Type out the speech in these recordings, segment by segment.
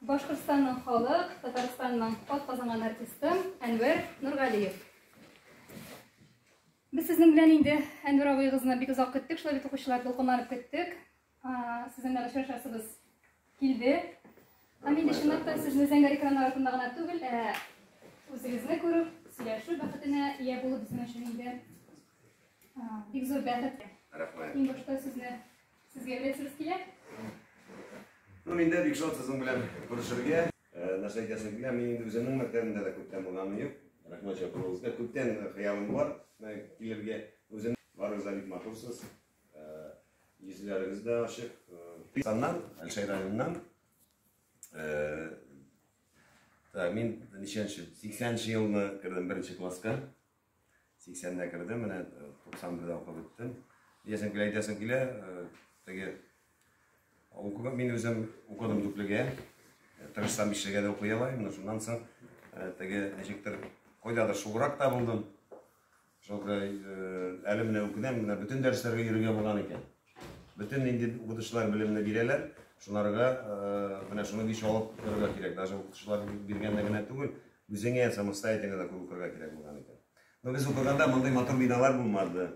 Башкортстанның халык, Татарстанның атказанган артисты Әнвәр Нургалиев. Без сезнең белән инде Әнвәр абыегызны бик озак көттек, шулай бит, укучылар, дулкынланып көттек. Сезнең белән очрашасыбыз килде. Һәм инде чынлап та сезне зәңгәр экраннар артында гына түгел, ә үзегезне күреп, сөйләшү бәхетенә ия булу безнең өчен инде бик зур бәхет. Рәхмәт. Иң башта сүзне сезгә бирәсебез килә. Ну, мин дә бик шат сезнең белән күрешергә. Нәрсә әйтәсем килә, мин инде үземнең мәктәбемдә дә күптән булганым юк. Рәхмәт чакыруыгызга. Күптән хыялым бар килергә. Үзем барыгыз да бик матурсыз. Йөзләрегез дә ачык. Саннан, Әлшәй районыннан. Так, мин ничәнче? 80 елны кердем беренче класска. 80-дә кердем, менә 91-дә укып беттем. Диясем килә, әйтәсем килә, теге укыган мин үзем укыдым дүртлегә. Тырышсам бишлегә дә укый алам, но шуннан соң теге ничектер кайдадыр шуграк та булдым. Шул әле менә үкенәм, менә бөтен дәресләргә йөрергә булган икән. Бөтен нинди укытучылар белемне бирәләр, шуларга менә шуны биш алып торырга кирәк. Даже укытучылар биргәндә генә түгел, үзеңә самостоятельно да күп укырга кирәк булган икән. Но без укыганда мондый матур биналар булмады.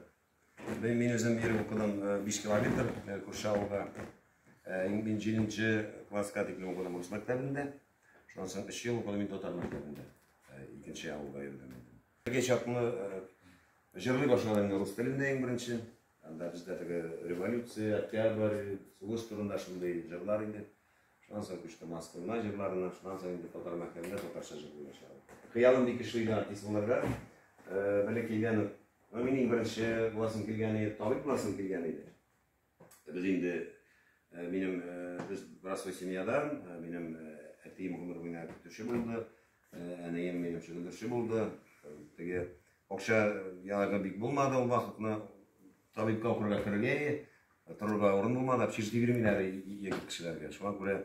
Мин үзем йөреп укыдым 5 километр күрше авылда. Мин 7 класска тиклем укыдым рус мәктәбендә. Шуннан соң 3 ел укыдым мин татар мәктәбендә. Икенче авылда йөрдем инде. Теге чакны җырлый башладым рус телендә иң беренче. Анда бездә теге революция, октябрь, сугыш турында шундый җырлар инде. Шуннан соң күчтем Москвына җырларына, шуннан соң инде татар мәктәбендә татарча җырлый башладым. Хыялым бик көчле иде артист булырга. Бәләкәйдән үк. Но мин иң беренче буласым килгән иде, табиб буласым килгән иде. Без инде минем без простой семьядан, минем әтием гомер буена көтүче булды, әнием минем чөгендерче булды. Теге акча ягы бик булмады ул вакытны. Табибка укырга керергә торырга урын булмады, общежитие бирмиләр егет кешеләргә. Шуңа күрә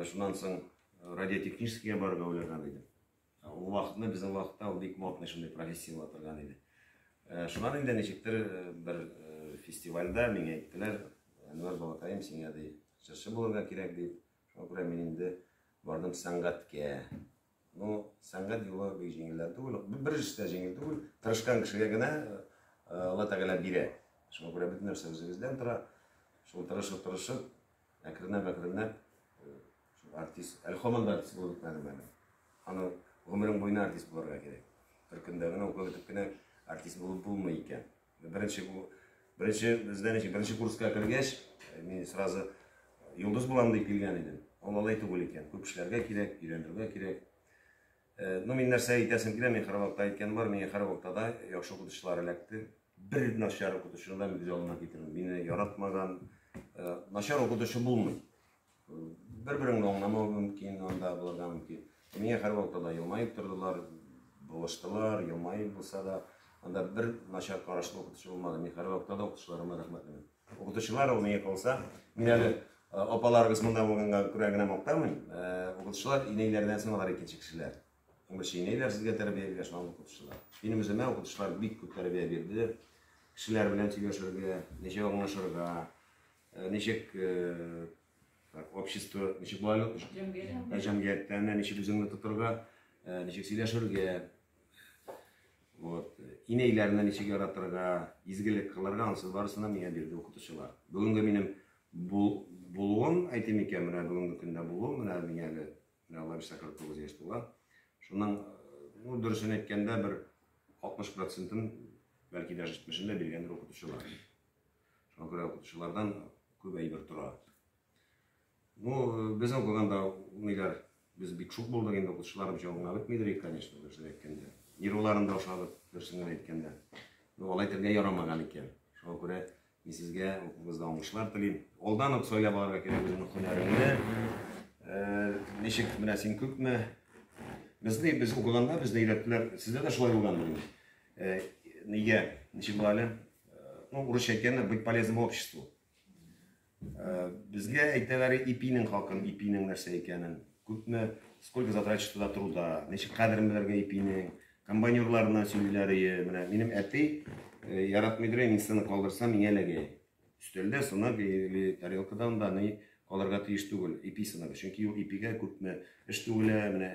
шуннан соң радиотехническийга барырга уйлаган идем. Ул вакытны, безнең вакытта ул бик модный шундый профессия була торган иде. Шуннан инде ничектер бер фестивальдә миңа әйттеләр, Әнвәр балакаем, сиңа ди, җырчы булырга кирәк дип. Шуңа күрә мин инде бардым сәнгатькә. Ну, сәнгать юлы бик җиңелдән түгел. Бер эш тә җиңел түгел. Тырышкан кешегә генә Алла Тәгалә бирә. Шуңа күрә бөтен нәрсә үзегездән тора. Шул тырышып-тырышып, әкренләп-әкренләп шул артист, әле һаман да артист булып бетмәдем әле. Аны гомерең буена артист булырга кирәк. Бер көндә генә укып бетеп кенә артист булып булмый икән. Беренче беренче бездә ничек беренче курска кергәч, мин сразу йолдыз булам дип килгән идем. Ул алай түгел икән. Күп эшләргә кирәк, өйрәнергә кирәк. Ну, мин нәрсә әйтәсем килә, мин һәрвакытта әйткән бар, миңа һәрвакытта да яхшы укытучылар эләкте. Бер начар укытучыны да мин күз алдыма китермим. Мине яратмаган, начар укытучы булмый. Бер-береңне аңламау мөмкин, анда булырга мөмкин. Миңа һәрвакытта да елмаеп тордылар, булыштылар, елмаеп булса да, анда бер начар карашлы укытучы булмады. Мин һәрвакытта да укытучыларыма рәхмәтлемен. Укытучылар ул миңа калса, мин әле апаларыгыз монда булганга күрә генә мактамыйм. Укытучылар инәйләрдән соң алар икенче кешеләр. Иң беренче инәйләр сезгә тәрбия бирә, шуннан укытучылар. Минем үземә укытучылар бик күп тәрбия бирде. Кешеләр белән сөйләшергә, ничек аңлашырга, ничек общество, ничек була әле? Җәмгыятьтә ничек үзеңне тотырга, ничек сөйләшергә. Вот. Инәйләрне ничек яратырга, изгелек кылырга, ансы барысына миңа бирде укытучылар. Бүгенге минем булуым, әйтим икән, менә бүгенге көндә булуым, менә миңа әле, менә Алла бирсә 49 яшь тула. Шуның, ну, дөресен әйткәндә, бер 60 процентын, бәлки даже 70-ен дә биргәндер укытучылар. Шуңа күрә укытучылардан күп әйбер тора. Ну, безнең укыганда ниләр, без бик шук булдык инде, укытучыларым җавабына бетмидер, конечно, дөресен әйткәндә. Нервларын да ошадык, дөресен генә әйткәндә. Ну, алай итәргә ярамаган икән. Шуңа күрә мин сезгә укуыгызда уңышлар телим. Алдан ук сайлап алырга кирәк үзеңнең һөнәреңне. Ничек менә син күпме? Безне без укыганда безне өйрәттеләр. Сездә дә шулай булгандыр инде. Нигә? Ничек була әле? Ну, урысча әйткәндә, быть полезным обществу. Безгә әйтәләр ипинең хакын, ипинең нәрсә икәнен, күпме, сколько затрачено туда труда, ничек кадерен белергә ипинең, комбайнерларына сөйлиләр ие. Менә минем әти яратмыйдыр, мин сыны калдырсам, миңа эләгә. Өстәлдә сынык или тарелкада анда ни. калырга тиеш түгел, ипи сыныгы. Чөнки ул ипигә күпме эш түгелә, менә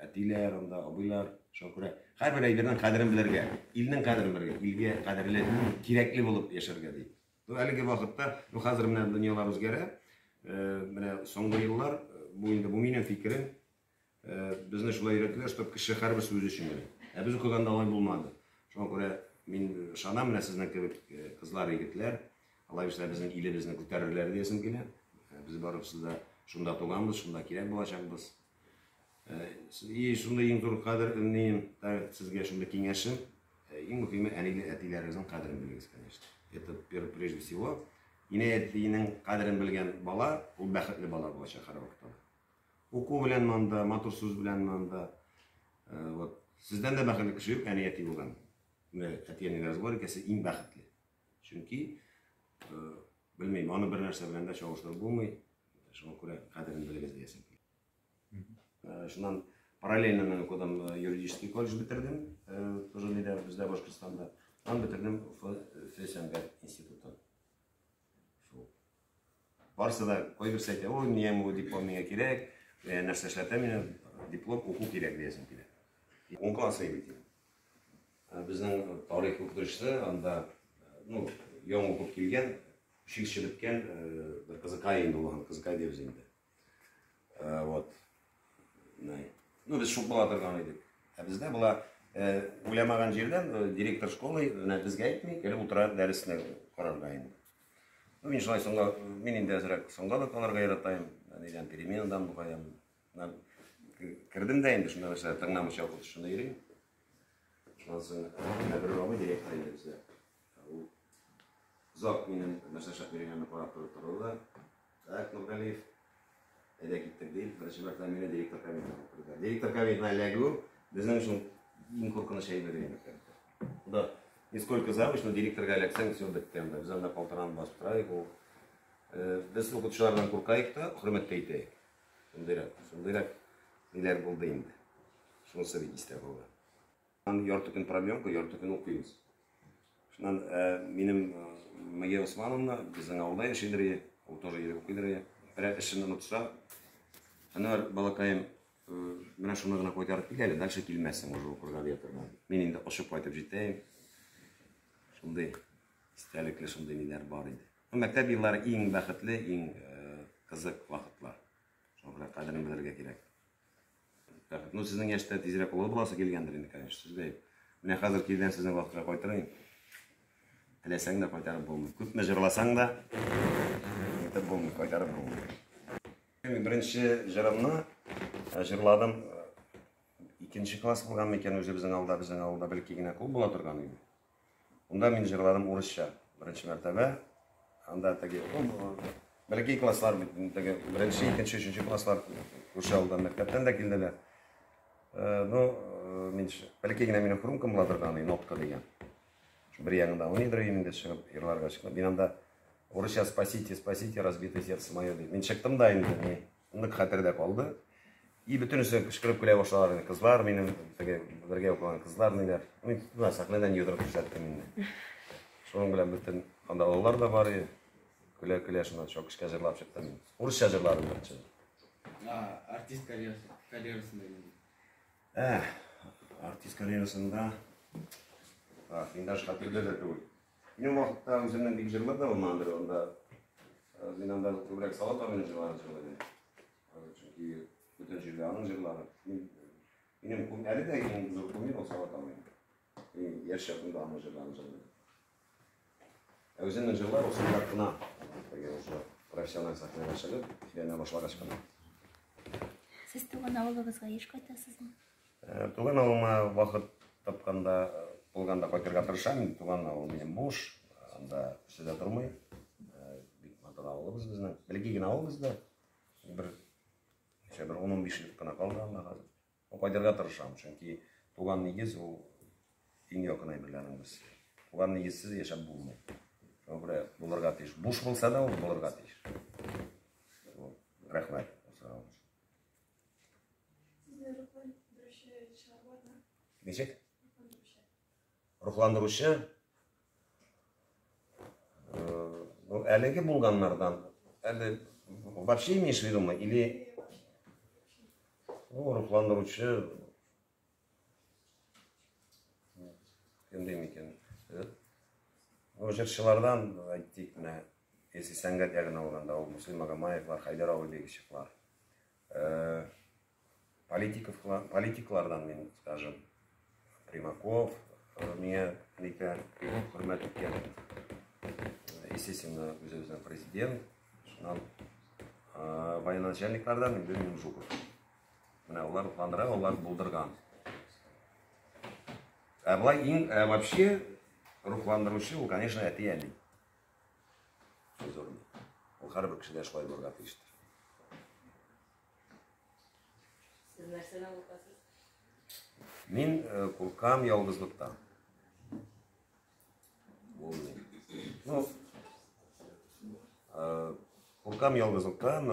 әтиләр, анда абыйлар. Шуңа күрә һәрбер әйбернең кадерен белергә, илнең кадерен белергә, илгә кадерле, кирәкле булып яшәргә ди. Ну, әлеге вакытта, ну, хәзер менә дөньялар үзгәрә. Менә соңгы еллар, бу инде бу минем фикерем, Безне шулай өйрәттеләр, что кеше һәрберсе үзе өчен генә. Ә без укыганда алай булмады. Шуңа күрә мин ышанам менә сезнең кебек кызлар, егетләр, алай булса безнең илебезне күтәрерләр диясем килә. Без барыбыз да шунда туганбыз, шунда кирәк булачакбыз. И шундый иң зур кадер, ни, сезгә шундый киңәшем, иң мөһиме әниле әтиләрегезнең кадерен белегез, конечно. Это прежде всего. Инә әтинең кадерен белгән бала, ул бәхетле бала булачак һәрвакытта. Уку белән монда, матур сүз белән монда. Вот. Сездән дә бәхетле кеше юк, әни әти булган. Менә әти-әниләрегез бар икән, сез иң бәхетле. Чөнки, белмим, аны бер нәрсә белән дә чагыштырып булмый. Шуңа күрә кадерен белегез диясем килә. Шуннан параллельно мин укыдым, юридический колледж бетердем, тоже нидә, бездә Башкортстанда. Аны бетердем Өфе сәнгать институтын. Шул. Барысы да кайберсе әйтә, ой, миңа бу диплом миңа кирәк, нәрсә эшләтә мине, диплом уку кирәк диясем килә. Ун класс бит инде. Безнең тарих укытучысы анда, ну, яңа укып килгән, училище беткән бер кызыкай инде ул, кызыкай дибез инде. Вот. Ну, без шук була торган идек. Ә бездә була уйламаган җирдән директор школы менә безгә әйтми, килеп утыра дәресне карарга инде. Ну, мин шулай соңга, мин инде әзрәк соңга да калырга яратайм. Нидән переменадан букаям. Кердем дә инде шунда нәрсә тыңламыйча укытучыны йөрим. Шуннан соң менә бер абый директор инде бездә. Ул озак минем нәрсә эшләп йөргәнемне карап торып торды да, так, Нургалиев, әйдә киттек дип, беренче мәртәбә мине директор кабинетына алып керде. Директор кабинетына эләгү безнең өчен иң куркыныч әйбер иде мәктәптә. Да, не сколько завуч, но директорга эләксәң, все бетте анда. Без анда калтыранып басып торайык. Ул без укытучылардан куркаек та, хөрмәт тә итәек. Шундыйрак, шундыйрак ниләр булды инде. Шунысы бик истә калды. Ан ярты көн продленка, ярты көн укыйбыз. Шуннан минем Мэгия Усмановна безнең авылда яшидер ие, ул тоже йөреп укыйдыр ие. Берәр эшен онытса, Әнвәр, балакаем, менә шуны гына кайтарып кил әле, дальше килмәссең уже укырга дия торган. Мин инде очып кайтып җитәем. Шундый истәлекле шундый ниләр бар иде. Мәктәп еллары иң бәхетле, иң кызык вакытлар. Шуңа күрә кадерен белергә кирәк. Бәхет. Ну, сезнең яшьтә тизрәк олы буласы килгәндер инде, конечно, сүз дә юк. Менә хәзер килгән сезнең вакытка кайтырыйм. Теләсәң дә кайтарып булмый. Күпме җырласаң да, әйтеп булмый, кайтарып булмый. Мин беренче җырымны җырладым. Икенче класс булган микән үзебезнең авылда, безнең авылда бәлки генә клуб була торган иде. Унда мин җырладым урысча беренче мәртәбә. Анда теге бәләкәй класслар бит, теге беренче, икенче, өченче класслар күрше авылдан мәктәптән дә килделәр. Ну, мин бәләкәй генә минем хрумкам була торган, нотка дигән. Бер ягында уйныйдыр инде чыгып, йырларга чыктым. Мин анда урысча «Спасите, спасите, разбитое сердце мое» дип. Мин чыктым да инде, ни, нык хәтердә калды. И бөтенесе кычкырып көлә башладылар инде. Кызлар минем, теге бергә укыган кызлар ниләр. Мин менә сәхнәдән йодрык күрсәттем инде. Шуның белән бөтен анда олылар да бар иде. Көлә-көлә шуннан чокышка җырлап чыктым. Урысча җырладым беренче. Артист карьерасында инде. Ә, артист карьерасында так, мин даже хәтердә дә түгел. Минем вакытта үземнең бик җырлар да булмагандыр, анда мин анда күбрәк Салат абыйның җырларын җырлый идем. Чөнки бөтен җирдә аның җырлары. Минем кум, әле дә иң зур кумир ул Салат абый. Мин яшь чагымда аның җырларын җырлыйм. Ә үземнең җырлар ул соңрак кына, теге уже профессиональ сәхнәгә чыгып, өйрәнә башлагач кына. Сез туган авылыгызга еш кайтасызмы? Туган авылыма вакыт тапканда, булганда кайтырга тырышам. Инде туган авыл минем буш, анда кеше дә тормый. Бик матур авылыбыз безнең. Бәләкәй генә авыл бездә. Бер ничә бер 10-15 йорт кына калды анда хәзер. Кайтырга тырышам, чөнки туган нигез ул иң якын әйберләрнең берсе. Туган нигезсез яшәп булмый. Шуңа күрә булырга тиеш. Буш булса да ул булырга тиеш. Рәхмәт. Сезне рухландыручы җырлар бармы? Ничек? Рухландыручы. Ну, әлеге булганнардан, әле Вообще имеешь в виду, или ну, рухландыручы кем дим икән? Ну, җырчылардан әйтик, менә, если сәнгать ягына алганда, ул Муслим Магомаевлар, Хайдар абый Бегичевлар. Политиков, политиклардан мин, скажем, Примаков, миңа нитә хөрмәт иткән. Естественно, үзебезнең президент, шуннан военачальниклардан инде минем Жуков. Менә алар рухландыра, алар булдырган. Ә болай иң ә вообще рухландыручы ул, конечно, әти-әни. Сүз урыны. Ул һәрбер кешедә шулай булырга тиештер. Сез нәрсәдән куркасыз? Мин куркам ялгызлыктан. Булмый. Ну, куркам ялгызлыктан,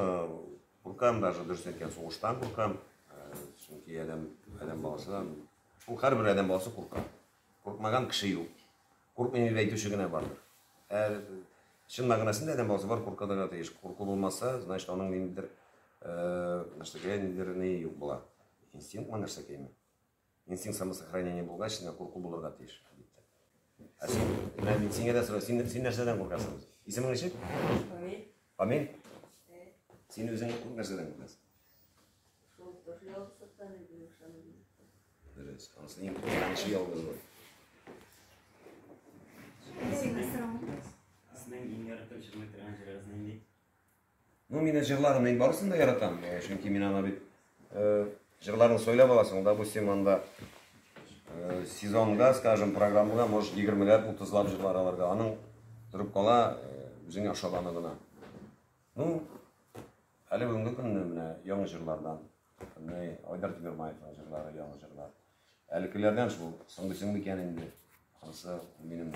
куркам даже дөрес әйткән сугыштан куркам. Чөнки адәм, адәм баласы, ул һәрбер адәм баласы курка. Куркмаган кеше юк. Куркмыйм дип әйтүче генә бардыр. Ә чын мәгънәсендә адәм баласы бар куркырга тиеш. Курку булмаса, значит, аның ниндидер, нәрсәгә ниндидер ни юк була. Инстинктмы нәрсәкәйме? Инстинкт самосохранения булгач, сиңа курку булырга тиеш, әлбәттә. Ә син, менә мин сиңа да сорыйм, син, син нәрсәдән куркасың? Исемең ничек? Фамил. Фамил? Син үзең нәрсәдән куркасың? Шул тоже ялгызлыктан инде ышану. Дөрес. Анысы иң куркынычы ялгызлык. Сезнең иң яратып җырлый торган җырыгыз нинди? Ну, мин җырларымны инде барысын да яратам, чөнки мин аны бит җырларны сайлап аласың, допустим, анда сезонга, скажем, программага, может, 20-ләп, 30-лап җырлар алырга. Аның торып кала үзеңә ошаганы гына. Ну, әле бүгенге көнне менә яңа җырлардан, менә Айдар Тимермаевның җырлары, яңа җырлар. Әлекеләрдән шул соң дисең микән инде? Анысы минем,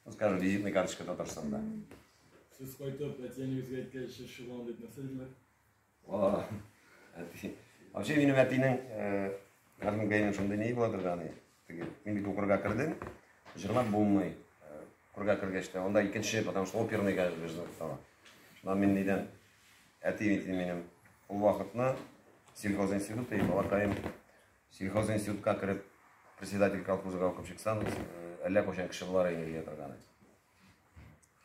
ну, скажем, визитная карточка Татарстанда. Сез кайтып, әти-әниегезгә әйткәч, җырчы булам дип нәрсә диделәр? О, әти. Вообще минем әтинең, мәрхүмкәйнең шундый ни була торган иде. Теге, мин бит укырга кердем, җырлап булмый. Укырга кергәч тә, анда икенче, потому что оперный безне укыталар. Шуннан мин нидән, әти бит минем ул вакытны сельхозинститут, и балакаем сельхозинститутка кереп, председатель колхозга укып чыксаң, әллә кайчан кеше булар инде дия торган иде.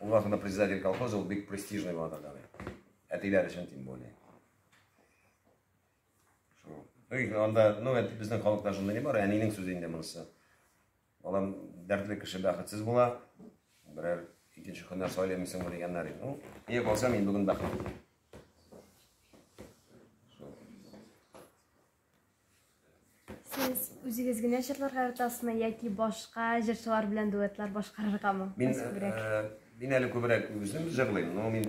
Ул вакытта председатель колхоза ул бик престижный була торган иде. Әтиләр өчен тем более. Шул. Ну, анда, ну, безнең халыкта шундый ни бар, әнинең сүзе инде монысы. Балам, дәртле кеше бәхетсез була. Берәр икенче һөнәр сайлыймсыңмы дигәннәр иде. Ну, нигә калса, мин бүген бәхетле. Шул. Сез үзегез генә җырларга яратасызмы яки башка җырчылар белән дуэтлар башкарыргамы? Мин, мин әле күбрәк үзем җырлыйм, но мин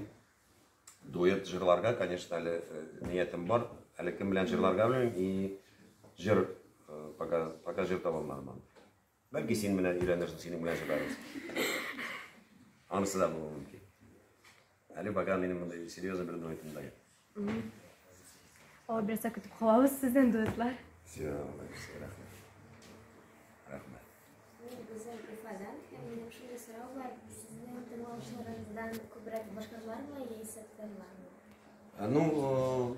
дуэт җырларга, конечно, әле ниятем бар. Әле кем белән җырларга белмим, и җыр пока, пока җыр таба алмадым. Бәлки син белән өйләнерсең, синең белән җырларбыз. Анысы да булуы мөмкин. Әле пока минем мондай серьезный бер дуэтым да юк. Алла бирсә көтеп калабыз сездән дуэтлар. Все, Алла бирсә, рәхмәт. Рәхмәт. Мин үзем Уфадан һәм минем шундый сорау бар. Сезнең тыңлаучыларыгыздан күбрәк башкортлармы яисә татарлармы? Ну,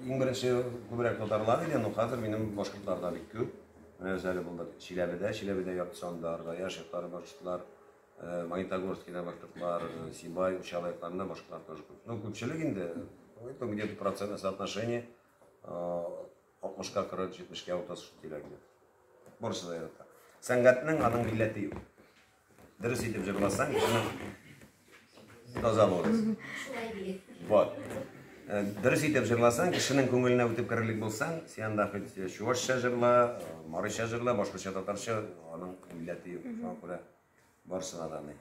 иң беренче күбрәк татарлар иде, но хәзер минем башкортлар да бик күп. Менә без әле булдык Чиләбедә, Чиләбедә яртысы анда Аргаяш яклары башкортлар, Магнитогорскида башкортлар, Сибай, Учалы якларында башкортлар тоже күп. Ну, күпчелек инде, это где-то процентное соотношение 60-ка 40, 70-ка 30 шул килә где-то. Барысы да ярата. Сәнгатьнең аның милләте юк. Дөрес итеп җырласаң, кешенең таза булырсың. Шулай ди. Вот. Дөрес итеп җырласаң, кешенең күңеленә үтеп керерлек булсаң, син анда хоть чувашча җырла, марича җырла, башкортча, татарча, аның милләте юк. Шуңа күрә барысына да ни.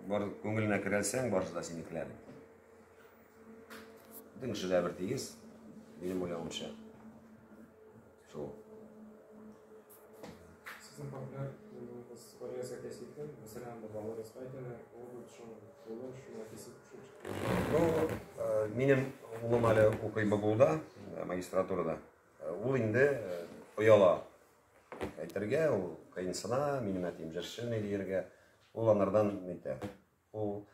Бар күңеленә керәлсәң, барысы да синекеләр. Бөтен кеше дә бер тигез, минем уйлавымча. Шул. Сезнең популяр булуыгыз гаиләгезгә тәэсир иткән, мәсәлән, бабаларыгызга әйтәләр, ул бит шул улы, шул әтисе шул чыкты. Ну, минем улым әле укый БГУда, магистратурада. Ул инде ояла әйтергә, ул кыенсына, минем әтием җырчы ни диергә. Ул анардан нитә. Ул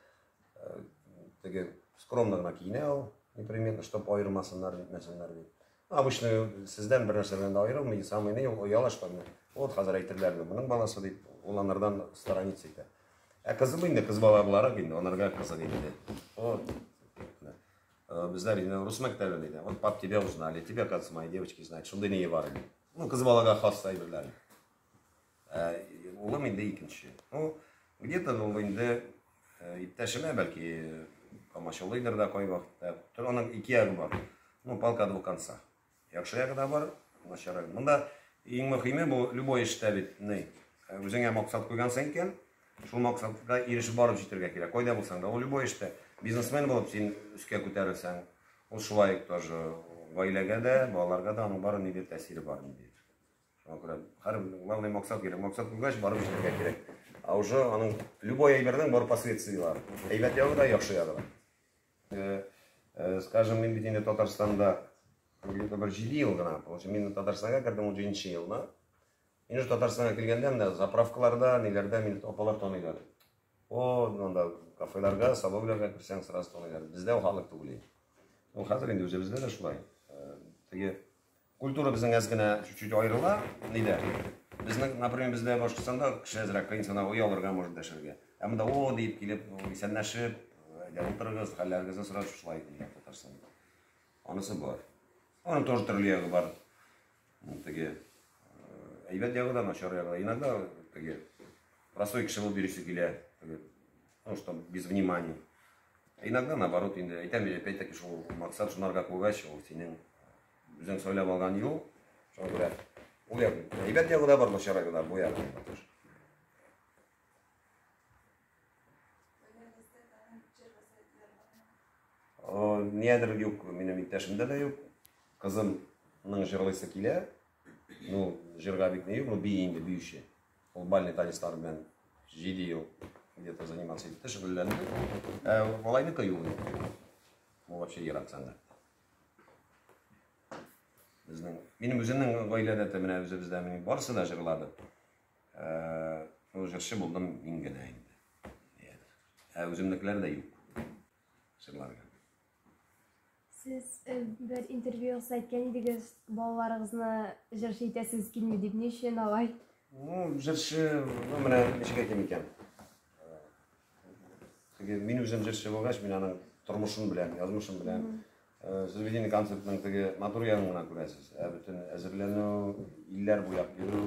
Теге скромно гына киенә ул, непременно, чтоб аермасыннар, нитмәсеннәр дип. Обычно сездән бер нәрсә белән дә аерылмый, самый ни ул ояла, что вот хәзер әйтерләр, моның баласы дип, ул анардан сторониться итә. Ә кызым инде кыз бала буларак инде анарга кызык инде. Вот. Безләр инде рус мәктәбендә иде. Вот пап тебя узнали, тебя, кажется, мои девочки знают. Шундый ни бар инде. Ну, кыз балага хас әйберләр. Ә улым инде икенче. Ну, где-то ул инде иптәшемә бәлки комачаулыйдыр да кайвакытта. Аның ике ягы бар. Ну, палка двух концах. Яхшы ягы да бар, начар ягы. Монда иң мөһиме бу любой эштә бит ни, үзеңә максат куйгансың икән, шул максатка ирешеп барып җитәргә кирәк. Кайда булсаң да, ул любой эштә бизнесмен булып син өскә күтәрелсәң, ул шулай ук тоже гаиләгә дә, балаларга да аның бары нидер тәэсире бар инде. Шуңа күрә һәр главный максат кирәк. Максат куйгач, барып җитәргә кирәк. Ә уже аның любой әйбернең бар последствияләре. Әйбәт ягы да, яхшы ягы да. Скажем, мин бит инде Татарстанда где-то бер 7 ел гына. Потому мин Татарстанга кердем ул 7 елны. Мин уже Татарстанга килгәндә менә заправкаларда, ниләрдә мине апалар таныйлар. О, анда кафеларга, столовыйларга керсәң, сразу таныйлар. Бездә ул халык түгел. Ну, хәзер инде үзебездә дә шулай. Теге культура безнең әз генә чуть-чуть аерыла, нидә. Безнең, например, бездә Башкортстанда кеше әзрәк кыенсына оялырга может дәшергә. Ә монда о дип килеп, исәнләшеп, әйдә утырыгыз, хәлләрегезне сорашып шулай инде Татарстанда. Анысы бар. Аның тоже төрле ягы бар. Теге әйбәт ягы да, начар ягы да. Иногда теге простой кеше булып йөрисе килә. Теге, ну, что без внимания. Иногда наоборот инде әйтәм бит, опять-таки шул максат шунарга куйгач, ул синең үзең сайлап алган юл. Шуңа күрә ул як әйбәт ягы да бар, начар ягы да, бу ягы да тоже. Ниядер юк, минем иптәшемдә дә юк. Кызымның җырлыйсы килә. Ну, җырга бик ни юк, ну бии инде, биюче. Ул бальный танецлар белән 7 ел где-то заниматься итте, шөгыльләнде. Ә малайныкы юк инде. Ул вообще ерак сәнгать. Безнең, минем үземнең гаиләдә дә менә үзебездә минем барысы да җырлады. Ну, җырчы булдым мин генә инде. Ә үземнекеләр дә юк. Җырларга. Сез бер интервьюгызда әйткән идегез, балаларыгызны җырчы итәсегез килми дип. Ни өчен алай? Ну, җырчы, ну, менә ничек әйтим икән. Теге мин үзем җырчы булгач, мин аның тормышын беләм, язмышын беләм. Сез бит инде концертның теге матур ягын гына күрәсез. Ә бөтен әзерләнү, илләр буйлап йөрү.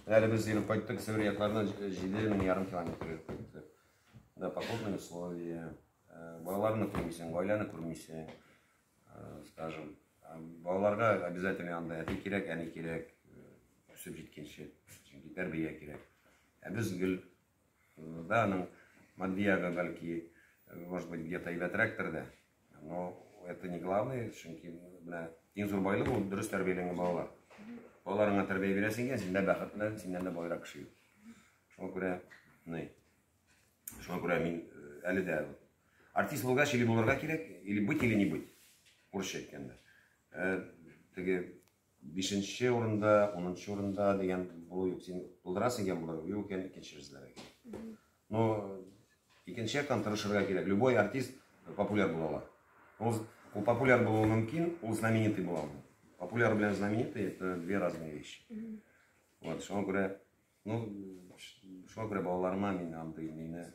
Менә әле без йөреп кайттык, Себер якларына 7,5 километр йөреп кайттык. Да, погодные условия, балаларны күрмисең, гаиләне күрмисең, скажем. Балаларга обязательно анда әти кирәк, әни кирәк, үсеп җиткәнче, чөнки тәрбия кирәк. Ә без гел да, аның матди ягы бәлки, может быть, где-то әйбәтрәктер дә. Но это не главное, чөнки менә иң зур байлык ул дөрес тәрбияләнгән балалар. Балаларыңа тәрбия бирәсең икән, син дә бәхетле, синнән дә байрак кеше юк. Шуңа күрә, ни, шуңа күрә мин әле дә артист булгач или булырга кирәк, или быть, или не быть. Урысча әйткәндә. Теге бишенче урында, 10-нчы урында дигән булу юк. Син булдырасың икән булырга, юк икән икенче эзләргә кирәк. Но икенче яктан тырышырга кирәк. Любой артист популяр була ала. Ул популяр булуы мөмкин, ул знаменитый була алмый. Популяр белән знаменитый это две разные вещи. Вот, шуңа күрә, ну, шуңа күрә балаларыма мин андый мине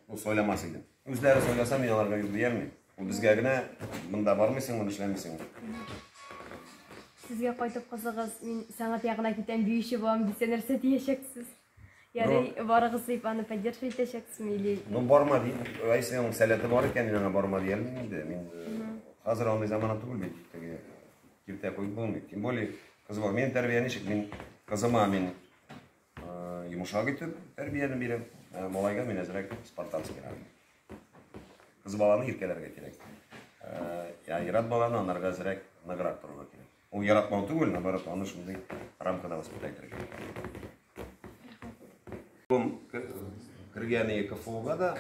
ну, сайламас идем. Үзләре сайласа, мин аларга юк диярмен. Ул безгә генә монда бармыйсың, моны эшләмисең. Сезгә кайтып кызыгыз, мин сәнгать ягына китәм, биюче булам дисә нәрсә диячәксез? Ярый, барыгыз дип аны поддерживать итәчәксезме или? Ну, барма ди, если аның сәләте бар икән, мин аңа барма дия алмыйм инде. Мин хәзер андый замана түгел бит, теге киртә куеп булмый. Тем более, кызы бар. Минем тәрбия ничек? Мин кызыма мин йомшак итеп тәрбияне бирәм. Малайга мин әзрәк спартанский рак. Кыз баланы иркәләргә кирәк. Я ир-ат баланы анарга әзрәк ныграк торырга кирәк. Ул яратмау түгел, наоборот, аны шундый рамкада воспитать итәргә кирәк. Улым кергән КФУга да,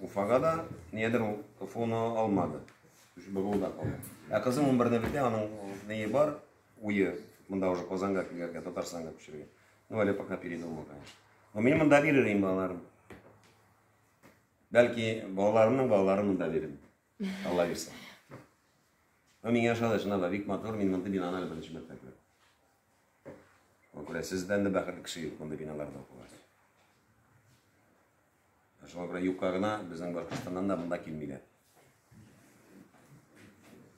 Уфага да, ниядер ул КФУны алмады. БГУда калды. Ә кызым 11-не бетә, аның ние бар, уе монда уже Казанга килергә, Татарстанга күчәргә. Ну, әле пока передумал, конечно. Но мин монда бирер идем балаларым. Бәлки, балаларымның балаларын монда бирим. Алла бирсә. Ну, миңа ошады, чынлап та, бик матур. Мин мондый бинаны әле беренче мәртәбә күрәм. Шуңа күрә сездән дә бәхетле кеше юк мондый биналарда укыгач. Шуңа күрә юкка гына безнең Башкортстаннан да монда килмиләр.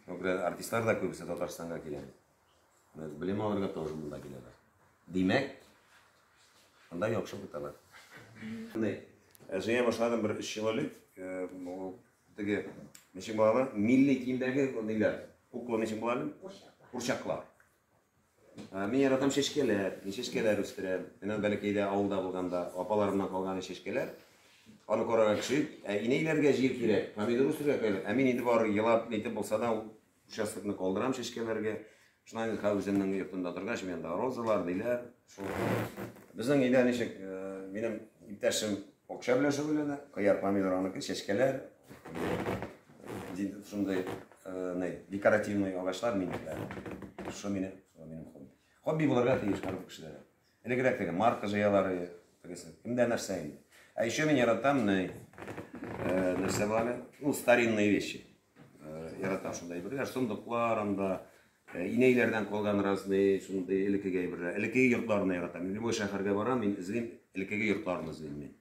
Шуңа күрә артистлар да күбесе Татарстанга килә. Белем алырга тоже монда киләләр. Димәк, монда яхшы укыталар. Җыя башладым бер өч ел элек. Теге ничек була? Милли киемдәге ниләр? Кукла ничек була әле? Курчаклар. Мин яратам чәчкәләр, мин чәчкәләр үстерәм. Мин бәләкәйдә авылда булганда апаларымнан калган чәчкәләр. Аны карарга кеше, ә инәйләргә җир кирәк, помидор үстерергә кирәк. Ә мин инде бары елап нитеп булса да участокны калдырам чәчкәләргә. Шуннан инде хәзер үземнең йортымда торгач, мин анда розалар, ниләр, шул. Безнең өйдә ничек, минем иптәшем акча белән шөгыльләнә, кыяр, помидор аныкы, чәчкәләр, шундый ни, декоративный агачлар минекеләр. Шушы минем, минем хобби. Хобби булырга тиеш һәрбер кешедә. Элегрәк теге марка җыялар, тегесе. Кемдә нәрсә инде. Ә еще мин яратам, ни, нәрсә була әле? Ну, старинные вещи. Яратам шундай әйберләр, сундуклар анда, инәйләрдән калган разный шундый элеккеге әйберләр. Элеккеге йортларны яратам. Мин любой шәһәргә барам, мин эзлим, элеккеге йортларны эзлим мин.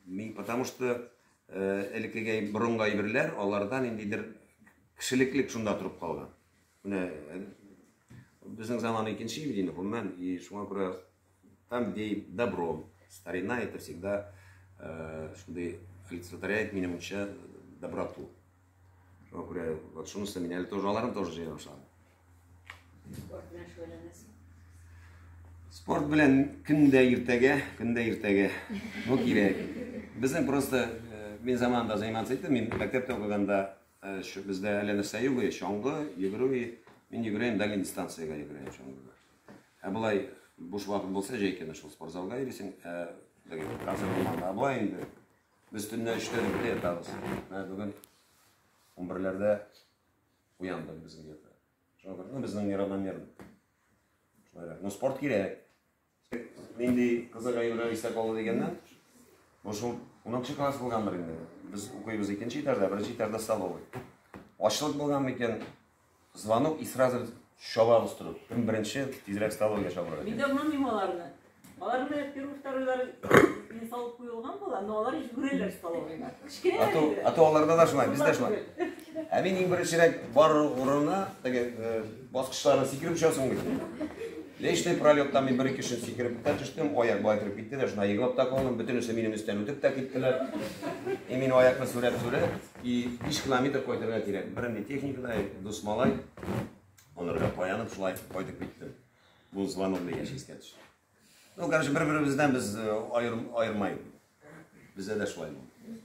Мин потому что элеккеге борынгы әйберләр, аларда ниндидер кешелеклек шунда торып калган. Менә безнең заман икенче бит инде, гомумән, и шуңа күрә там, где добро, старина, это всегда шундый олицетворяет, минемчә, доброту. Шуңа күрә вот шунысы мин әле тоже аларны тоже җыя башладым. Спорт белән шөгыльләнәсең? Спорт белән көндә иртәгә, көндә иртәгә. Бу кирәк. Безнең просто мин заманында заниматься иттем, мин мәктәптә укыганда бездә әллә нәрсә юк иде, чаңгы, йөгерү, мин йөгерәм, дальний дистанциягә йөгерәм чаңгыда. Ә болай буш вакыт булса, җәй көне шул спортзалга йөрисең, ә теге концерт булганда, ә болай инде без төнлә өчтә дүрттә ятабыз. Менә бүген 11-ләрдә уяндык без где-то. Шуңа күрә, ну, безнең неравномерно. Шулайрак. Но спорт кирәк. Нинди кызык әйберләр истә калды дигәннән, бу шул 10 класс булгандыр инде. Без укыйбыз икенче этажда, беренче этажда столовый. Ачлык булган микән? Звонок и сразу чабабыз торып. Кем беренче тизрәк столовыйга чабырга. Мин дә аңламыйм аларны. Аларны первый, второйлары мин салып куелган була, но алар йөгерәләр столовыйга. Кечкенә. А то аларда да шулай, бездә шулай. Ә мин иң беренчерәк барыр урынына теге баскычларны сикереп очасың бит. Лестничный пролеттан мин бер-ике өчен сикереп тә төштем, аяк болай торып китте дә, шунда егылып та калдым, бөтенесе минем өстән үтеп тә киттеләр. И мин аякны сүрәп-сүрәп, и 5 километр кайтырга кирәк. Бернинди техника да, дус малай, анарга таянып шулай кайтып киттем. Бу звонок дигәч искә төште. Ну, короче, бер-беребездән без аермай. Бездә дә шулай булды.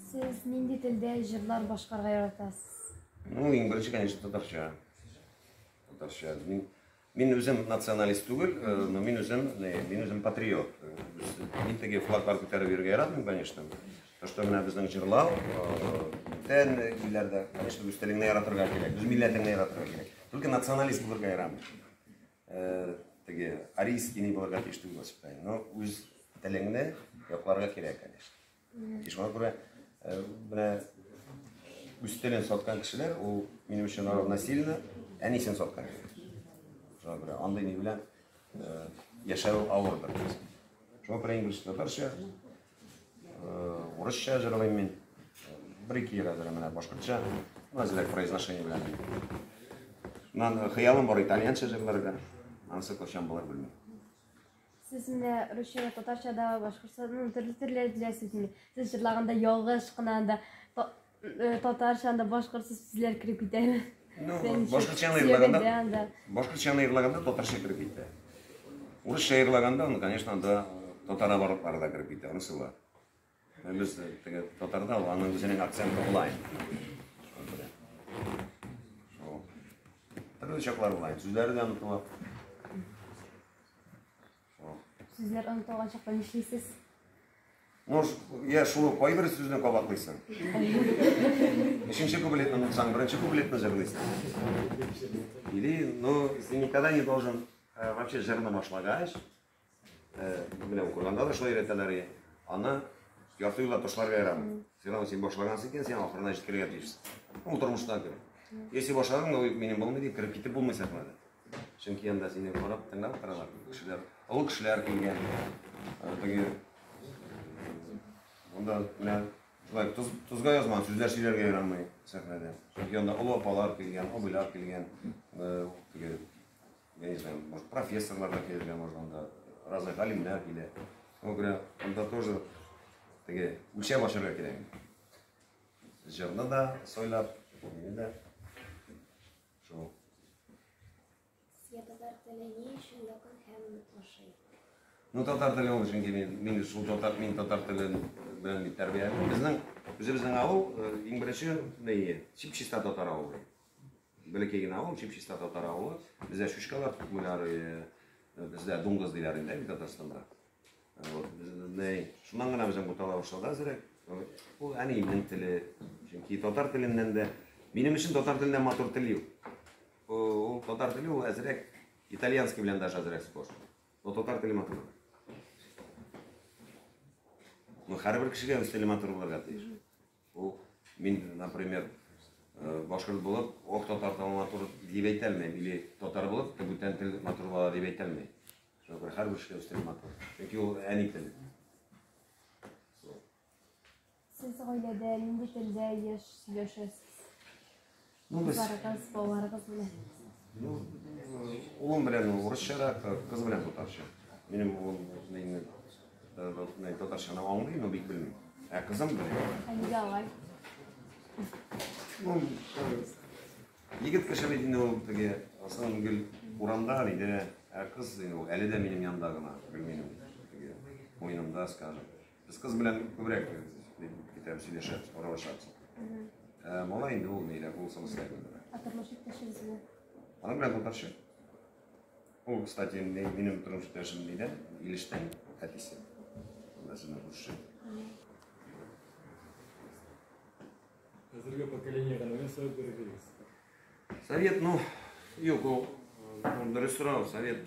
Сез нинди телдә җырлар башкарырга яратасыз? Ну, иң беренче, конечно, татарча. Татарча. Мин, мин үзем националист түгел, но мин үзем, мин үзем патриот. Мин теге флаглар күтәреп йөрергә яратмыйм, конечно. То, что менә безнең җырлау, бүтән илләрдә, конечно, үз телеңне яратырга кирәк, үз милләтеңне яратырга кирәк. Только националист булырга ярамый. Теге арийский ни булырга тиеш түгел, считаю. Но үз телеңне якларга кирәк, конечно. И шуңа күрә менә үз телен саткан кешеләр, ул минем өчен равносильно әнисен саткан кебек. Шуңа күрә андый ни белән яшәү авырдыр. Шуңа күрә инглиз татарча, урысча җырлыйм мин. Бер-ике ел әзер менә башкортча, әзрәк произношение белән. Менә хыялым бар итальянча җырларга. Анысы кайчан булыр белмим. Сез менә русча да, татарча да, башкортча, ну, төрле-төрле беләсез инде. Сез җырлаганда ялгыш кына анда татарча анда башкортча сүзләр кереп китәме? Ну, башкортчаны җырлаганда, башкортчаны җырлаганда татарча кереп китә. Урысча җырлаганда, ну, конечно, анда татар оборотлары да кереп китә, анысы бар. Без теге татарда ул аның үзенең акценты була инде. Шул. Төрле чаклар була инде. Сүзләре дә онытыла. Сүзләр онытылган чакта нишлисез? Ну, я шул кайбер сүзне кабатлыйсың. Өченче куплетны онытсаң, беренче куплетны җырлыйсың. Или, ну, ты никогда не должен вообще җырны башлагач, менә укыганда да шулай өйрәтәләр, аны Ярты юлда ташларга ярамый. Все равно син башлагансың икән, син ахырына җиткерергә тиешсең. Ул тормышта кебек. Если башладың, ой, минем булмый дип кереп китеп булмый сәхнәдә. Чөнки анда сине карап, тыңлап торалар. Кешеләр, олы кешеләр килгән. Теге монда менә шулай тоз, тозга язмаган сүзләр сөйләргә ярамый сәхнәдә. Чөнки анда олы апалар килгән, абыйлар килгән, теге, я не знаю, может, профессорлар да килергә может, анда разный галимнәр килә. Шуңа күрә анда тоже теге үлчәп ачарга кирәк. Җырны да сайлап, мине дә. Шул. Сезгә татар теле ни өчен якын һәм ошый? Ну, татар теле ул, чөнки мин, мин шул татар, мин татар телен белән бит тәрбияләндем. Безнең, үзебезнең авыл, иң беренче, ни, чип-чиста татар авылы. Бәләкәй генә авыл, чип-чиста татар авылы. Бездә чучкалар тотмыйлар, бездә дуңгыз диләр инде, бит Татарстанда. Вот, ни, шуннан гына безнең бутала башлады әзрәк. Ул әниемнең теле, чөнки татар теленнән дә, минем өчен татар теленнән матур тел юк. Ул татар теле ул әзрәк итальянский белән даже әзрәк схож. Но татар теле матур. Но һәрбер кешегә үз теле матур булырга тиеш. Ул мин, например, башкорт булып, ох, татар теле матур дип әйтә алмыйм, или татар булып, бүтән тел матур була дип әйтә алмыйм. Шуңа күрә һәрбер кешегә үз теле матур. Чөнки ул әни теле. Сез гаиләдә нинди телдә еш сөйләшәсез? Ну, без... Кызларыгыз, балаларыгыз белән. Ну, улым белән урысчарак, кыз белән татарча. Минем улым мине татарчаны аңлый, но бик белми. Ә кызым белә. Ә нигә алай? Ну, егет кеше бит инде ул теге асын гел урамда, нидә, ә кыз инде ул әле дә минем янда гына, гел минем теге муенымда, скажем. Без кыз белән күбрәк китәбез, сөйләшәбез, аралашабыз. Ә малай инде ул нирәк, ул самостоятельно. Ә тормыш иптәшегез белән? Аның белән татарча. Ул, кстати, минем тормыш иптәшем нидән? Илештән, әтисе. Анда сезнең күрше. Хәзерге поколениегә нинди совет бирер идегез? Совет, ну, юк, ул дөрес сорау, совет.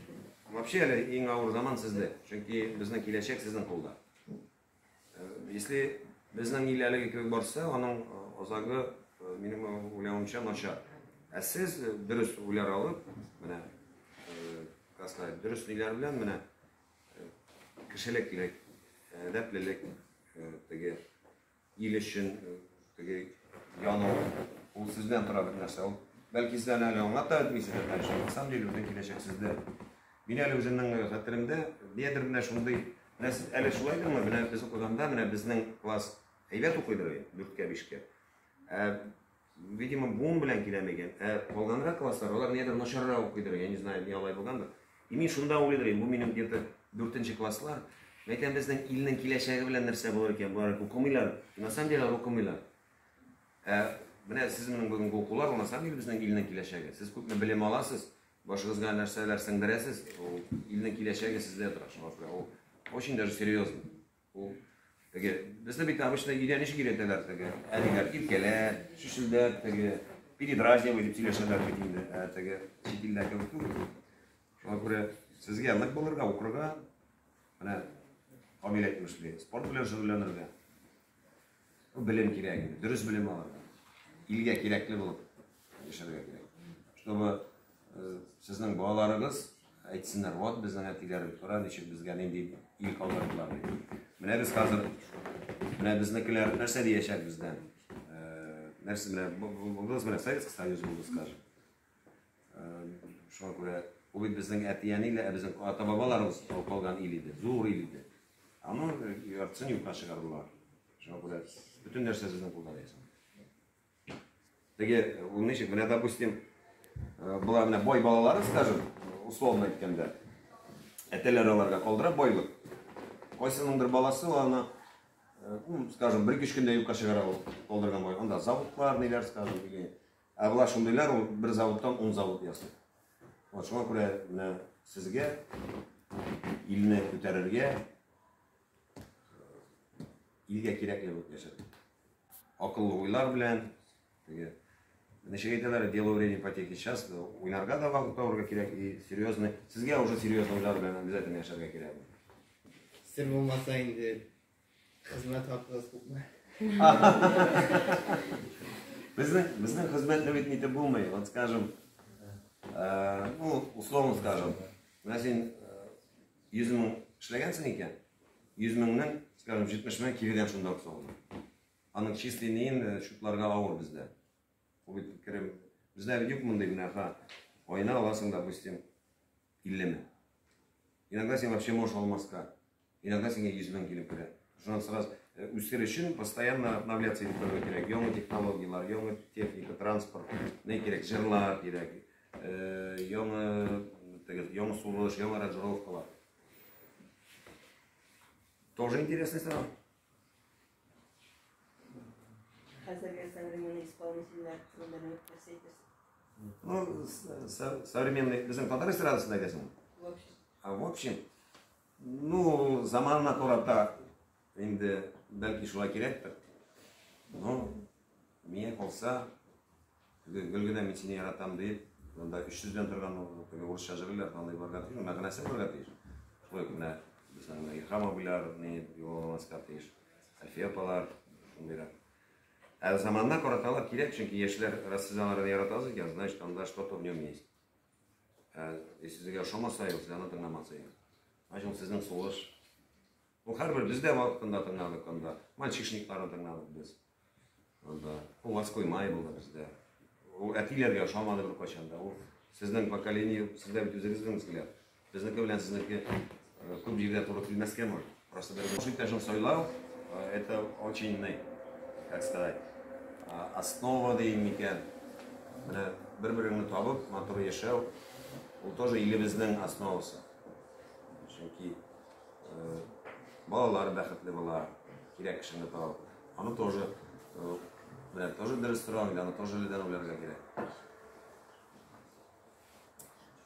Вообще әле иң авыр заман сездә, чөнки безнең киләчәк сезнең кулда. Если безнең ил әлеге кебек барса, аның азагы, минем уйлавымча, начар. Ә сез дөрес уйлар алып, менә, как сказать, дөрес ниләр белән, менә, кешелеклек, әдәплелек, теге ил өчен теге яну, ул сездән тора бер нәрсә. Ул бәлки сез әле аңлап та бетмисездер, конечно, на самом деле безнең киләчәк сездә. Мин әле үземнең хәтеремдә, ниядер менә шундый, менә сез әле шулайдырмы, менә без укыганда, менә безнең класс әйбәт укыйдыр инде, дүрткә, бишкә. Ә, видимо, буын белән килә микән? Ә калганрак класслар, алар ниядер начаррак укыйдыр, я не знаю, ни алай булгандыр. И мин шунда уйлыйдыр инде, бу минем где-то дүртенче класслар. Мин әйтәм, безнең илнең киләчәге белән нәрсә булыр икән, болар укымыйлар. На самом деле алар укымыйлар. Ә менә сезнең бүгенге укулар, ул на самом деле безнең илнең киләчәге. Сез күпме белем аласыз, башыгызга нәрсәләр сеңдерәсез, ул илнең киләчәге сездә тора. Шуңа күрә ул очень даже серьезно. Ул теге безне бит обычно өйдә ничек өйрәтәләр теге әниләр иркәләп, чөшелдәп теге передразнивай дип сөйләшәләр бит инде, ә теге чит илдә кебек түгел. Шуңа күрә сезгә нык булырга, укырга, менә Камил әйтмешли, спорт белән шөгыльләнергә. Бу белем кирәк инде, дөрес белем алырга. Илгә кирәкле булып яшәргә кирәк. Чтобы сезнең балаларыгыз әйтсеннәр, вот безнең әтиләр кара ничек безгә нинди ил калдырдылар дип. Менә без хәзер, менә безнекеләр нәрсә диячәк бездән? Нәрсә менә булдыгыз, менә Советский Союз булды, скажем. Шуңа күрә ул бит безнең әти-әниләр, безнең ата-бабаларыбыз калган ил иде, зур ил иде. Аны яртысын юкка чыгардылар. Шуңа күрә бөтен нәрсә сезнең кулда диясең. Теге, ул ничек, менә, допустим, болар менә бай балалары, скажем, условно әйткәндә, әтәләр аларга калдыра байлык. Кайсыныңдыр баласы аны, ну, скажем, бер-ике көндә юкка чыгара ул калдырган бай. Анда заводлар, ниләр, скажем, или ә болар шундыйлар, ул бер заводтан 10 завод ясый. Вот шуңа күрә менә сезгә илне күтәрергә, илгә кирәкле булып яшәргә. Акыллы уйлар белән, теге, ничек әйтәләр, дело времени потехи час, уйнарга да вакыт табырга кирәк, и серьезный, сезгә уже серьезный уйлар белән обязательно яшәргә кирәк. Сер булмаса инде, Хезмәт хакыгыз күпме? Безнең безнең хезмәтне бит нитеп булмый. Вот скажем, ну, условно скажем, менә син 100 мең эшләгәнсең икән, 100 меңнең, скажем, 70 мең киредән шунда ук салына. Аның чистый неен счетларга авыр бездә. Ул бит керем. Бездә бит юк мондый менә, ха, аена аласың, допустим, 50 мең. Иногда син вообще можешь алмаска. Иногда сиңа 100 мең килеп керә. Шуннан сразу үсер өчен постоянно обновляться итеп торырга кирәк. Яңа технологияләр, яңа техника, транспорт, ни кирәк, җырлар кирәк. Яңа теге, яңа сулыш, яңа аранжировкалар. Тоже интересный сорау. Хәзерге современный исполнительләр турында нәрсә әйтерсең? Ну, современный, безнең татар эстрадасында әйтәсеңме? В общем. А в общем, ну, заманына карата инде бәлки шулай кирәктер. Но миңа калса, теге гел генә мин сине яратам дип, монда 300 дән торган теге урысча җырлыйлар, андый булырга тиеш, мәгънәсе булырга тиеш. Шулай ук менә безнең менә Илһам абыйлар ни югалмаска тиеш, Әлфия апалар, шундыйрак. Ә заманына караталар кирәк, чөнки яшьләр, раз сез аларны яратасыз икән, значит, анда что-то в нем есть. Ә если сезгә ошамаса, юк, сез аны тыңламасагыз. Значит, ул сезнең сулыш. Ул һәрбер без дә вакытында тыңладык анда. Мальчишникларны тыңладык без. Анда ул Ласковый май булды бездә. Ул әтиләргә ошамады беркайчан да. Ул сезнең поколение, сездә бит үзегезнең взгляд. Безнеке белән сезнеке күп җирдә туры килмәскә может. Просто бер иптәшен сайлау, это очень, как сказать, основа дим микән. Менә бер-береңне табып, матур яшәү, ул тоже илебезнең основасы. Чөнки балалар бәхетле була, кирәк кешене табып. Аны тоже, менә тоже дөрес сорау, инде аны тоже эледән уйларга кирәк.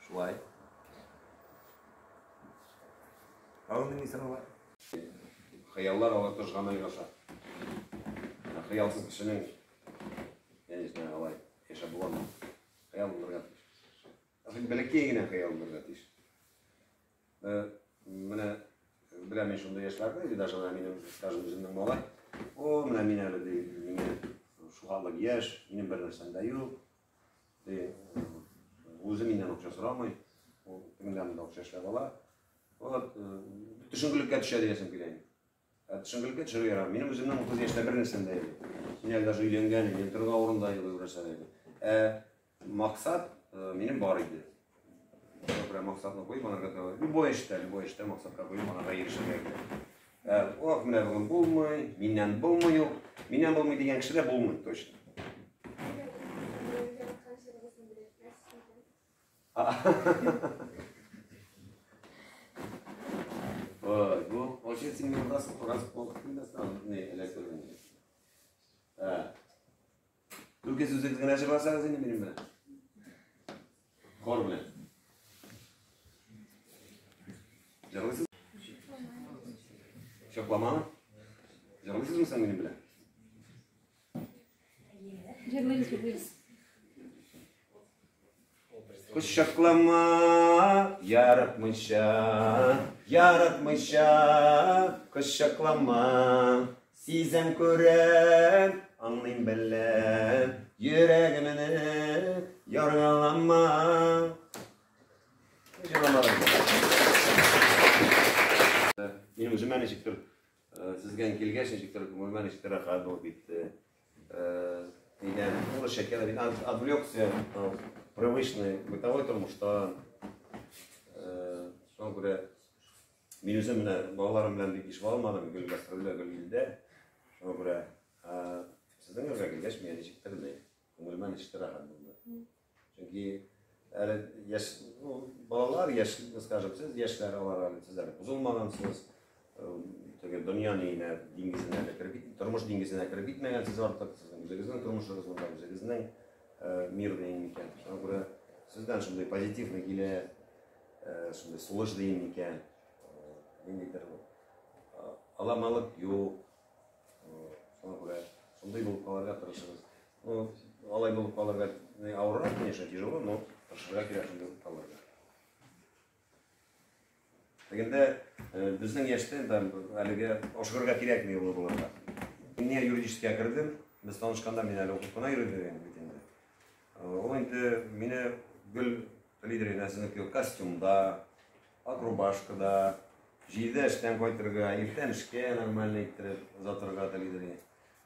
Шулай. Тагын нинди сораулар? Хыяллар алар тоже гамәлгә аша. Хыялсыз кешенең, я не знаю, алай яшәп буламы? Хыял булырга тиеш. Әсән бәләкәй генә хыял булырга тиеш. Менә беләм мин шундый яшьләрне, или даже менә минем, скажем, үземнең малай. О, менә мин әле ди, миңа шулхатлык яшь, минем бер нәрсәм дә юк. Ди, үзе миннән акча сорамый. Ул тегендә монда акча эшләп ала. Вот, төшенкелеккә төшә диясем килә инде. Ә төшенкелеккә төшәргә ярамый. Минем үземнең 30 яшьтә бер нәрсәм дә юк. Мин әле даже өйләнгән, минем торырга урын да юк, бер нәрсә дә юк. Ә максат минем бар иде. Шуңа күрә максатны куеп, анарга таба. Любой эштә, любой эштә максатка куеп, анарга ирешергә кирәк. Ох, менә бүген булмый, миннән булмый ул. Миннән булмый дигән кеше дә булмый, точно. Ой, бу вообще син миңа раз раз не эләктердең. Ә. Түлке сүзегез генә җырласагыз инде минем белән. Хор белән. Җырлыйсыз? Чокламаны? Җырлыйсызмы соң минем белән? Җырлыйбыз, җырлыйбыз. Кочаклама, яратмыйча, яратмыйча, кочаклама. Сизәм, күрәм, аңлыйм, беләм, йөрәгемне яргалама. Минем үземә ничектер сезгә килгәч, ничектер күңелемә ничектер рәхәт булып китте. Нидән, урысча әйткәндә бит, отвлекся от привычный бытовой тормыштан. Шуңа күрә мин үзем менә балаларым белән бик еш алмадым, гел гастрольдә, гел илдә. Шуңа күрә сезнең янга килгәч, миңа ничектер менә күңелемә ничектер рәхәт булды. Чөнки әле яшь, ну, балалар яшь, скажем, сез яшьләр, алар әле сез әле бозылмагансыз. Теге дөнья ниенә, диңгезенә әле кереп кит, тормыш диңгезенә кереп китмәгәнсез артык, сезнең үзегезнең тормышыгыз монда, үзегезнең мир дигән микән. Шуңа күрә сездән шундый позитивный килә, шундый сулыш дигән микән. Ниндидер аламалык юк. Шуңа күрә шундый булып калырга тырышыгыз. Ну, алай булып калырга авыррак, конечно, тяжело, но тырышырга кирәк шундый булып калырга. Тегендә безнең яшьтә там әлегә ашыгырга кирәкми олы булырга. Мин нигә юридическийга кердем? Без танышканда мин әле укып кына йөрдем бит инде. Ул инде мине гел лидер иде, сезнеке костюмда, ак рубашкада, җидедә эштән кайтырга, иртән эшкә нормально иттереп озатырга телидер иде.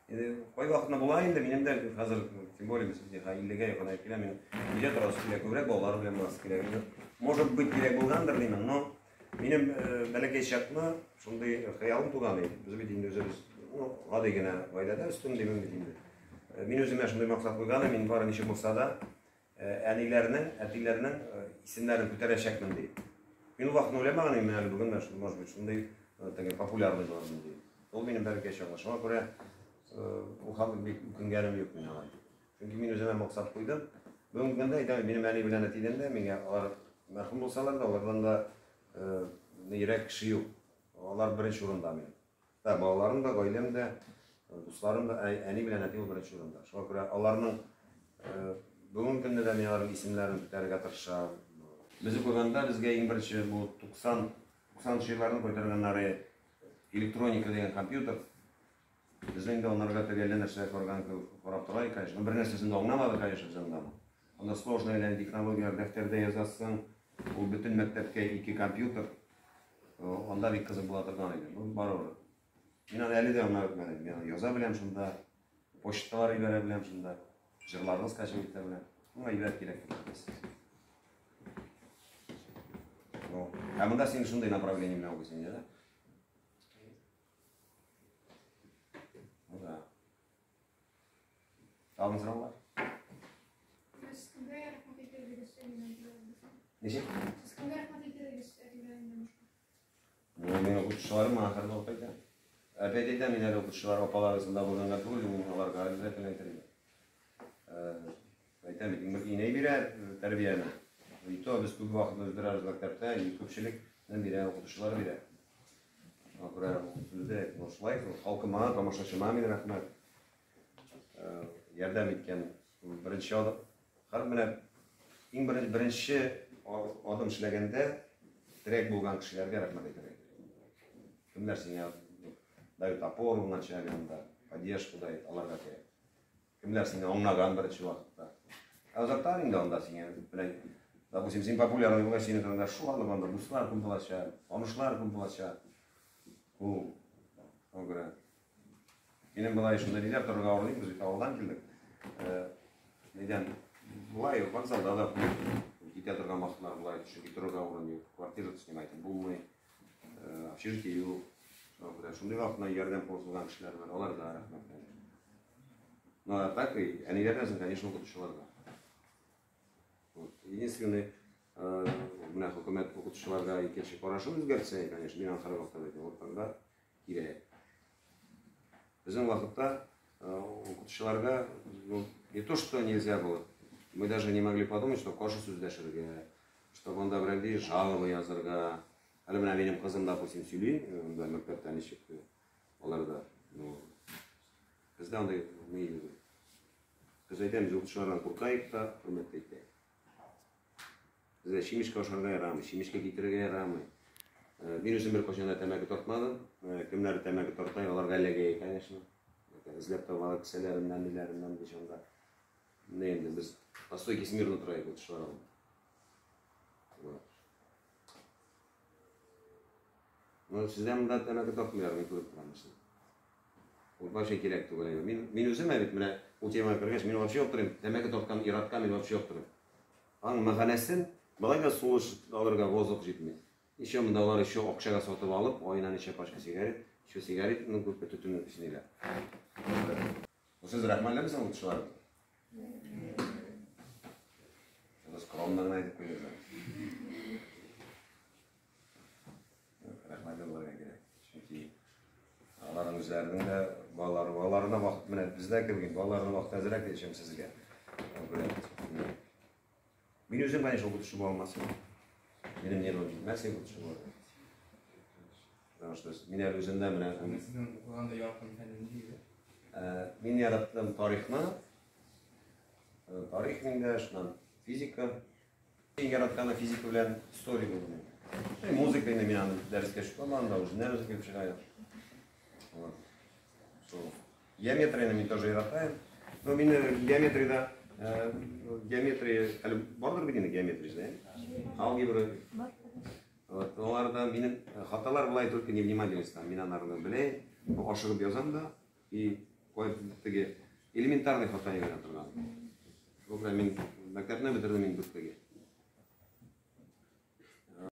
Инде кай вакытны була инде, минем дә хәзер, тем более, без 50гә якынаеп киләм, мин өйдә торасы килә, күбрәк балалар белән буласы килә. Инде, может быть, кирәк булгандыр димем, но минем бәләкәй чакны шундый хыялым туган иде. Без бит инде үзебез, ну, гади генә гаиләдә үстем димем бит инде. Мин үземә шундый максат куйган идем, мин бары ничек булса да әниләрнең, әтиләрнең исемнәрен күтәрәчәкмен дип. Мин ул вакытны уйламаган идем, әле бүген дә, может быть, шундый теге популярный булырмын дип. Ул минем бәләкәй чагым. Шуңа күрә ул хакта бик үкенгәнем юк мин алай. Чөнки мин үземә максат куйдым. Бүгенге көндә әйтәм, минем әни белән әтидән дә миңа алар мәрхүм булсалар да, алардан да нирәк кеше юк. Алар беренче урында минем. Да, балаларым да, гаиләм дә, дусларым да, әни белән әти ул беренче урында. Шуңа күрә аларның бүгенге көндә дә мин аларның исемнәрен күтәрергә тырышам. Без укыганда безгә иң беренче бу 90 90 елларны кайтарганнары электроника дигән компьютер. Без инде анарга теге әллә нәрсә караган кебек карап тора идек, конечно. Бер нәрсәсен дә аңламадык, конечно, без анда. Анда сложный әллә технологияләр дәфтәрдә язасың. Ул бөтен мәктәпкә ике компьютер. Анда бик кызык була торган иде. Бу барыбер. Мин аны әле дә аңлап бетмәдем. Мин аны яза беләм шунда, почталар ибәрә беләм шунда, җырларны скачивать итә беләм. Моңа әйбәт кирәк. Ну, ә монда син шундый направление белән укыйсың, да? Ну да. Тагын сораулар? Сез кемгә рәхмәт әйтер идегез әниләргә? Ничек? Сез кемгә рәхмәт әйтер идегез әтиләреңнән башка? Ну, мин укытучыларым моңа һәрвакыт әйтәм. Опять әйтәм, мин әле укытучылар апалар арасында булганга түгел, мин аларга обязательно әйтер идем. Әйтәм бит, иң инәй бирә тәрбияне. И то без күп вакытны уздырабыз мәктәптә, и күпчелекне бирә, укытучылар бирә. Шуңа күрә сүздә шулай, халкыма, тамашачыма мин рәхмәт. Ярдәм иткән беренче адым. Һәр менә иң беренче беренче адым эшләгәндә терәк булган кешеләргә рәхмәт әйтергә кирәк. Кемнәр сиңа дают опору вначале анда, поддержку дает, аларга кирәк. Кемнәр сине аңлаган беренче вакытта. Ә озактан инде анда сиңа менә, допустим, син популярный булгач, синең турында шулай анда дуслар күп булачак, танышлар күп булачак. Бу шуңа күрә минем болай шунда ниләр торырга авыр, без бит авылдан килдек. Нидән болай вокзалда да китә торган вакытлар болай, чөнки торырга урын юк, квартира снимать булмый, общежитие юк. Шуңа күрә шундый вакытта ярдәм кулы сузган кешеләр бар, аларга рәхмәт, конечно. Ну, а так и әниләрдән соң, конечно, укытучыларга. Вот. Единственный, менә хөкүмәт укытучыларга икенче карашын үзгәртсә, конечно, мин аны һәрвакытта әйтәм, вот тогда кирәк. Безнең вакытта укытучыларга, ну, не то, что нельзя было, мы даже не могли подумать, что каршы сүз дәшергә, чтобы анда берәр жалоба язырга. Әле менә минем кызым, допустим, сөйли, анда мәктәптә ничек алар да, ну, бездә андый ни юк. Без әйтәбез, укытучылардан куркаек та, хөрмәт тә итәйек. Безгә чимишкә ашарга ярамый, чимишкә китерергә ярамый. Мин үзем беркайчан да тәмәке тартмадым. Кемнәр тәмәке тарта, аларга эләгә, конечно. Эзләп табалар кесәләреннән, ниләреннән ди шунда. Менә инде без по стойке смирно торайык укытучылар алдында. Вот. Ну, сездә монда тәмәке тартмыйлар, мин күреп торам сезне. Ул вообще кирәк түгел. Мин үзем бит менә ул темага кергәч, мин вообще аптырыйм. Тәмәке тарткан ир-атка мин вообще аптырыйм. Аның мәгънәсен болай да сулыш алырга воздух җитми. Еще монда алар еще акчага сатып алып, аена ничә пачка сигарет, еще сигаретның күпме төтенен эчмиләр. Сез рәхмәтлеме укытучыларга? Сез скромно гына әйтеп куйдыгыз. Рәхмәтле булырга кирәк. Чөнки аларның үзләренең дә балалары, балаларына вакыт менә бездә кебек, балаларына вакыт әзрәк дишем сезгә. Мин үзем, конечно, укытучы була алмас идем. Минем нервым җитмәс иде укытучы булырга. Потому что мин әле үземдә менә Сезнең укыганда яраткан фән нинди иде? Мин яраттым тарихны. Тарих миндә, шуннан физика. Иң яратканы физика белән история булды минем. Музыка инде мин аны дәрескә чыкмам, анда уже нервы килеп чыга. Вот. Шул. Геометрияне мин тоже яратам. Но мин геометриядә геометрия әле бардыр бит инде геометрия, да? Алгебра. Вот, аларда минем хаталар болай только невнимательность, мин аларны беләм, ашыгып язам да и куеп теге элементарный хата җибәрә торган. Шул белән мин мәктәпне бетердем мин дүрткәгә.